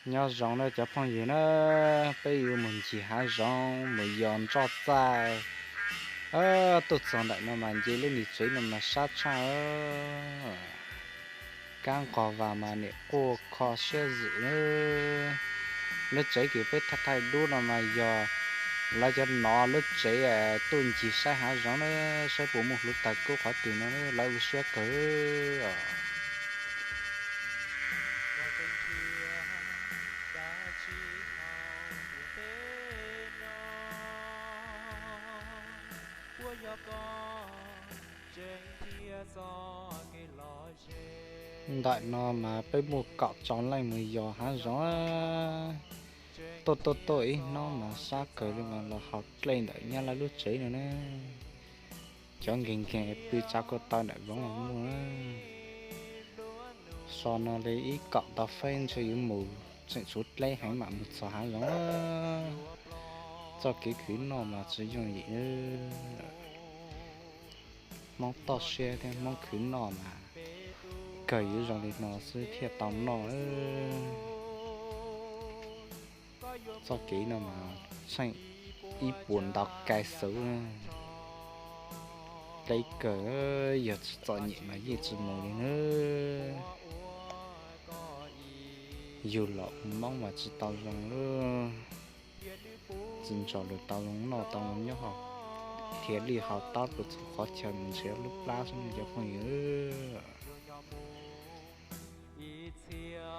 Nyob zoo na cov phooj ywg na, peb yuav mus ncig hav zoov mus yos ntsoj txaij. Tuaj txog ntawm no mas nce lub niag tsev no mas sab tshaj. Kab nqos vas mas niam quaj kho siab zwm. Lub tsev kws peb thaij thaij dub no mas yog lawv cov nov lub tsev tuaj ncig saib hav zoov na, saib puas muaj hluav taws kub qhov twg no, lawv ua siab kawg. Ntawm no mas peb muaj kaum tsaus leej mus yos hav zoov. Tuaj tuaj tuaj ib hnub mas sab kawg li mas los haus dlej ntawm nyab laj lub tsev no na. Cov nkeeg nkeeg pw tsav ko taw ntawm zoov los muaj. So no li ib kaum tau feeb ntshe yuav mus, tseem tshuav dleb heev mam mus txog hav zoov. Txoj kev khwv noj mas tsis yooj yim. Hmoob toj siab thiab Hmoob khwv noj mas kawg yuav zoo li no xwb thiaj tau noj. Txoj kev no mas tsheej ib puas ntau kais xwb. Deb kawg, yog tsis txom nyem mas yeej tsis mus li na. Yug los ua Hmoob mas tsis tau zoo, tsis ntshai lwm tau zoo noj tau zoo nyob hos, thiaj li haus tab tus txog qhov chaw mus nrhiav lub plab xwb ne cov phooj ywg. Ib txhia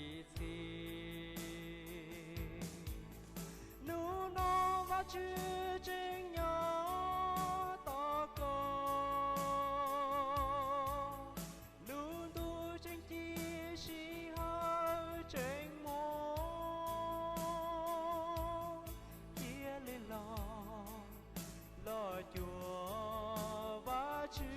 ib txhis, hnub no Vajtswv tseem nyob tos koj, lub ntuj tseem ci, sij hawm tseem muaj, cia li los, los cuag Vajtswv.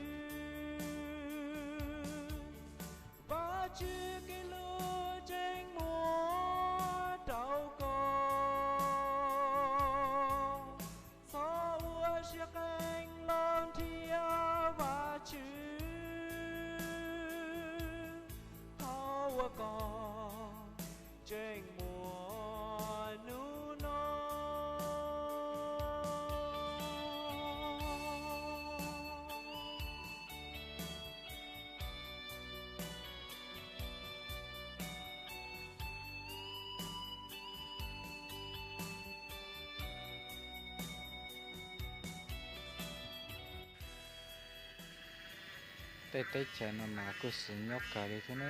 Vajtswv kev hlub tseem muaj rau koj, txhob ua siab qeeb los nrhiav Vajtswv, thov ua koj tseem muaj hnub no. Tej teb chaws no mas kuj xis nyob kawg li thiab na.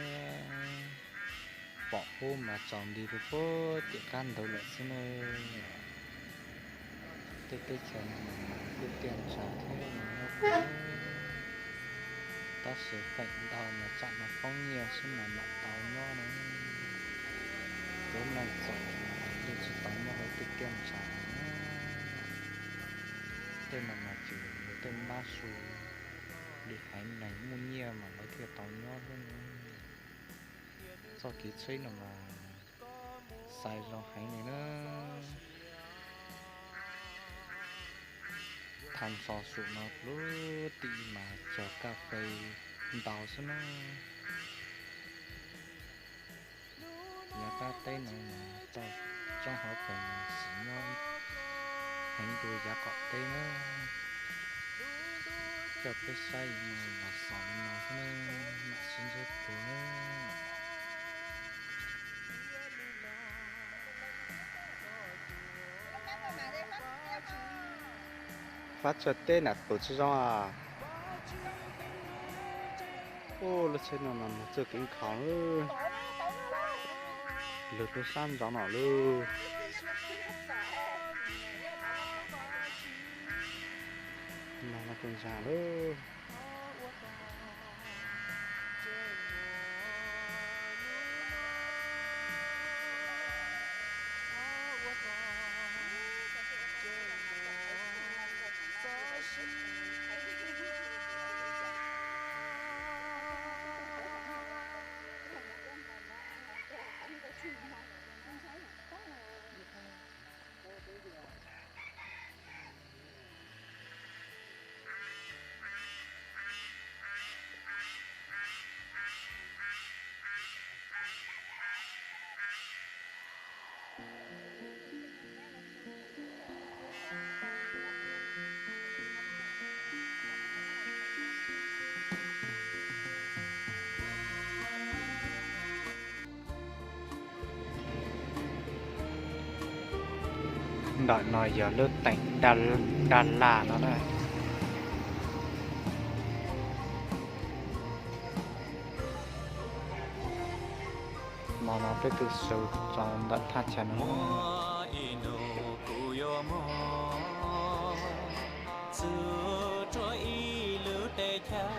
Pom qub mas tsaus nti rau puag tim qab ntug lawm xwb na. Tej teb chaws no mas kuj tiaj ntsha thiab nyob kawg. Tab sis feem ntau mas tsam no poob nyiaj xwb mas mam tau nyob na. Lub neej txom nyem mas yeej tsis tau nyob hauv tej tiaj ntsha no. Tej no mas tsuas yog tej mab su, dim haiv neeg muaj nyiaj mas lawv thiaj tau nyob xwb. Txoj kev tsheb no mas xais zoo heev li na. Thav nrho saum no lub tim mas cog kaj fes ntau xwb na. Nyob qab teb no mas toj roob hauv pes xis nyob heev dua yav qaum teb na. Coj peb saib no los xaus li no xwb na, mam sib ntsib dua na. Fab tsawg teb nam pum tsis zoo a. Ub, lub tsheb no mas mus txoj kev nkhaus lawm. Lug rau sab nraud no lawm. Mag no kuj ntsag lawm. Ntawm no yog lub teem Daj Las no na. Hmo no peb twb xub txog ntawm thaj chaw no. Txug rua ib lub teb chaws,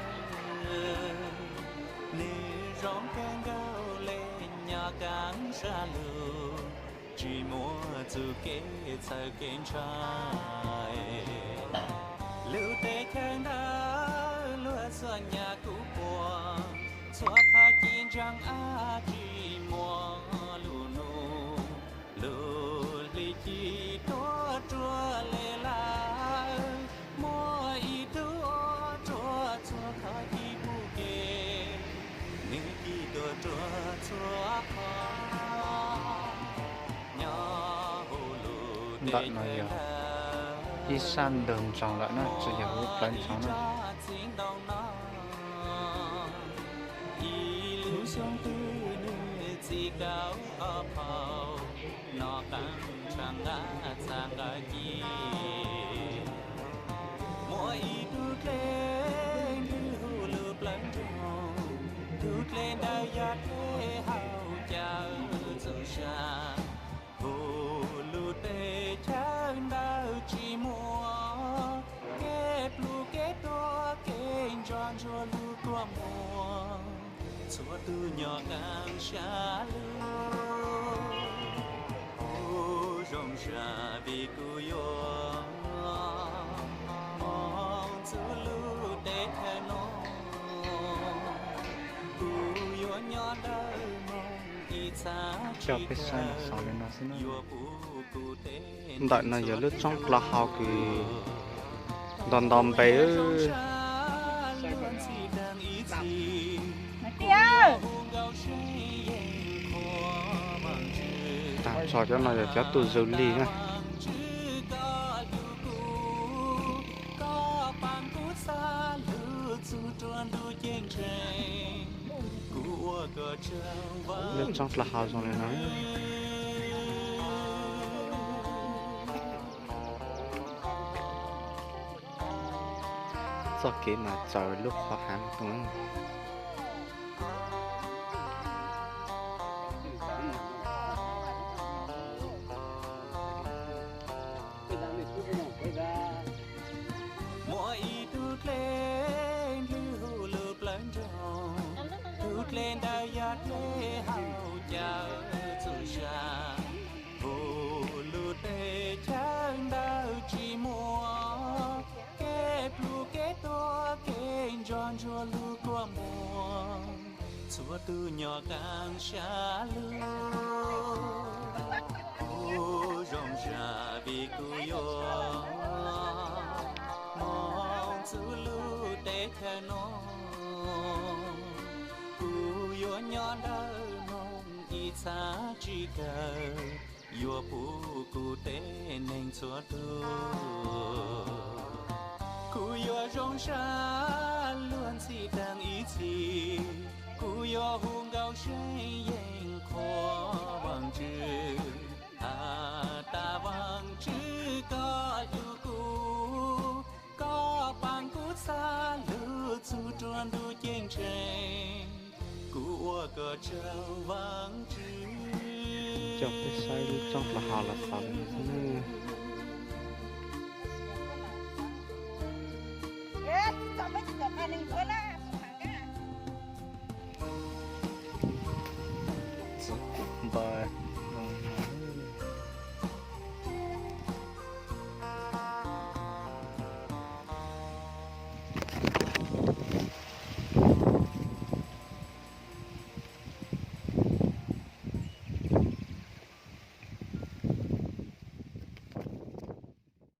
nwg zoo kawg nkaus le nyob kaam sab lug, tsi muaj txuj kev txhawj kev ntshai. Lub teb chaws ntawd luag txhua nyam kuj puam, txhua qhov ci ntseeg ab tsi muaj lug nug. Lub hli ci tuaj ruam le lawm, muaj ib tug tuaj txhua qhov ci pub kev, nwg ci tuaj ruam txhua qhov. Nyob huv lub teb chaws ntawd, ib sab ntug ntsoog lawm na, tsi yog lub plawv ntsoog na. Ib lub xyoo twg nwg txi kaum ob phaus, noj qaab tshaj nqaj txhaj nqaj ci. Muaj ib tug dlej ntwg hu lug plawv nroog, tug dlej ntawd yog dlej hauv caw txuj sa. Huv lub teb chaws ntawd tsi muaj kev pluj kev tuam kev ntsoog ntsuag lug kua muag, txhua tug nyob kaam sab lug. Kuv zoo zag vim kuv yuav moog txug lub teb chaws no, kuv yuav nyob dawb moog ib txha tsi kawg, yuav puv kuv teb. Ntawm no yog lub tsoob plaub hau kws nto nto npe. Taag tso cov no yog cov tug zug lig na. Lub tsoob plaub hau zoo li no. Txoj kev mas txaus lub qhov hav no. Muaj ib tug dlej ntwg hu lug plawv nroog, tug dlej ntawd yog dlej hauv caw txuj sa. Huv lub teb chaws ntawd tsi muaj kev pluj kev tuam kev ntsoog ntsuag lug kua muag, txhua tug nyob kaam sab lug. Kuv zoo zag vim kuv yuav moog txug lub teb chaws no, kuv yuav nyob dawb moog ib txha tsi kawg, yuav puv kuv teb neeg txhua tug. Kuv yuav zoo zag luag ntxhi taag ib txhis, kuv yuav hu nkauj seeb yeej qhuas Vaajtswv, has tas Vaajtswv koj hlub kuv, koj paab kuv txhaj lug txug rua ntuj ceeb tsheej. Kuv ua koj tsaug Vaajtswv. Coj peb saib lub tsoob plaub hau los xaus li no xwb nawb.